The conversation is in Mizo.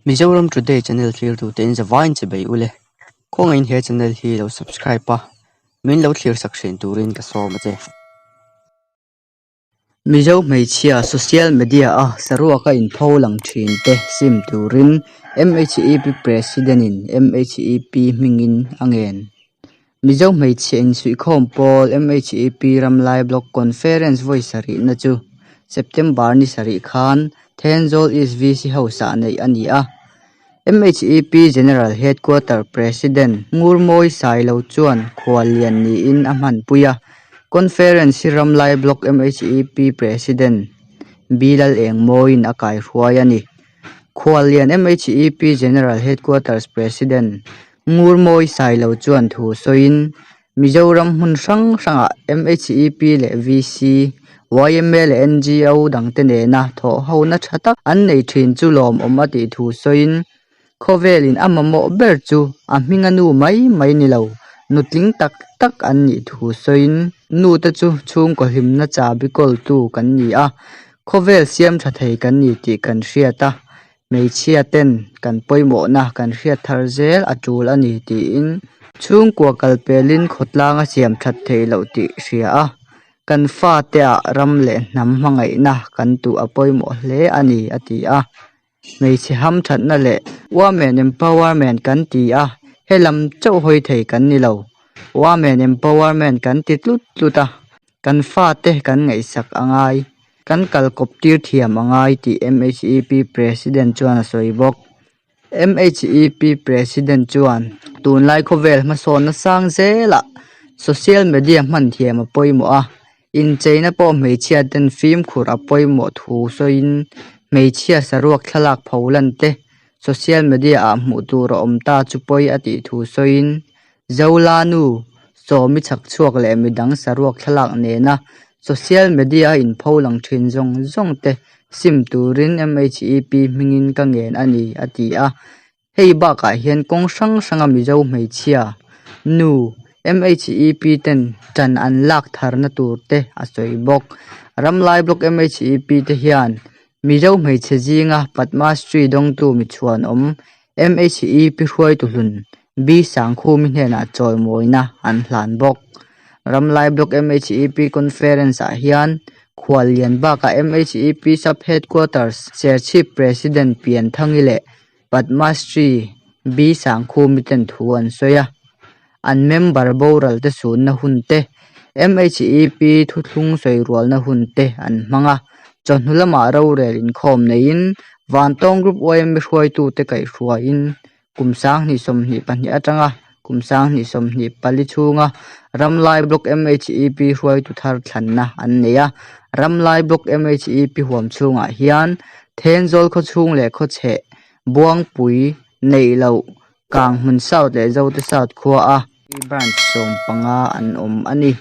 Mizoram Today channel thlirtute in zavaiin che bei ule. Khawngaihin he channel hi lo subscribe a, min lo thlir sak thin turin ka sawm a che. Mizo hmeichhia social media a saruaka inpho lang thin te sim turin MHEP President in MHEP hmingin a ngen. Mizo hmeichhia insuihkhawm pawl MHEP Ramlai Block Conference vawi sarihna chu September ni sarih khan Thenzawl East VC House ah neih a ni a. MHEP General Headquarter President Ngurmawi Sailo chuan khuallian niin a hmanpui a. Conference hi Ramlai Block MHEP President Bilal Engmawiin a kaihruai a ni. Khuallian MHEP General Headquarters President Ngurmawi Sailo chuan thu sawiin, Mizoram hmun hrang hrangah MHEP leh VC, yma leh NGO dangte nena thawhhona tha tak an nei thin chu lawmawm a tih thu sawiin, Khawvelin a mamawh ber chu a hminga nu mai mai ni lo, nutling tak tak an nih thu sawiin, Nute chu chhungkaw hlimna chabi kawltu kan ni a, khawvel siam tha thei kan ni tih kan hriat a, Hmeichhia ten kan pawimawhna kan hriat thar zel a tul a ni tiin chhungkua kal pelin khawtlang a siam that theih loh tih hria a, kan fate ah ram leh hnam hmangaihna kan tuh a pawimawh hle a ni a ti a. Hmeichhe hamthatna leh Women Empowerment kan ti a, helam chauh hawi thei kan ni lo. Women Empowerment kan ti tlut tlut a, kan fate kan ngaihsak a ngai. Kan kal kawp tir thiam a ngai tih MHEP President chuan a sawi bawk. MHEP President chuan tunlai khawvel hmasawnna sang zelah social media hman thiam a pawimawh a, incheina pawh hmeichhia ten fimkhur a pawimawh thu sawiin hmeichhia saruak thlalak pho lan te social media ah hmuh tur a awm ta chu pawi a tih thu sawiin Zolanu, Sawmi chhakchhuak leh midang saruak thlalak nena social media a inpho lang thin zawng zawng te sim turin MHEP hmingin ka ngen a ni, a ti a. Hei bakah hian kawng hrang hranga Mizo hmeichhia, nu, MHEP ten tan an lak tharna tur te a sawi bawk. Ramlai Block MHEP te hian Mizo hmeichhe zinga Padma Shri dawngtu michhuanawm MHEP hruaitu hlun B Sangkhumi hnenah chawimawina an hlan bawk. Ramlai Block MHEP Conference-ah hian Khuallian bakah MHEP Sub Headquarters Serchhip President Pianthangi leh Padma Shri B Sangkhumi ten thu an sawi a. An member boral te sunna hun te, MHEP thuthlung sawi rualna hun te an hmang a. Chawhnu lamah rorel inkhawm neiin Vantawng Group YMA hruaitute kaihhruaiin kum 2022 atanga kum 2024 chhunga Ramlai Block MHEP hruaitu thar thlanna an nei a. Ramlai Block MHEP huam chhungah hian Thenzawl khawchhung leh khawchheh Buangpui neih loh Kanghmun South leh Zote South khua a Branch 15 an awm a ni.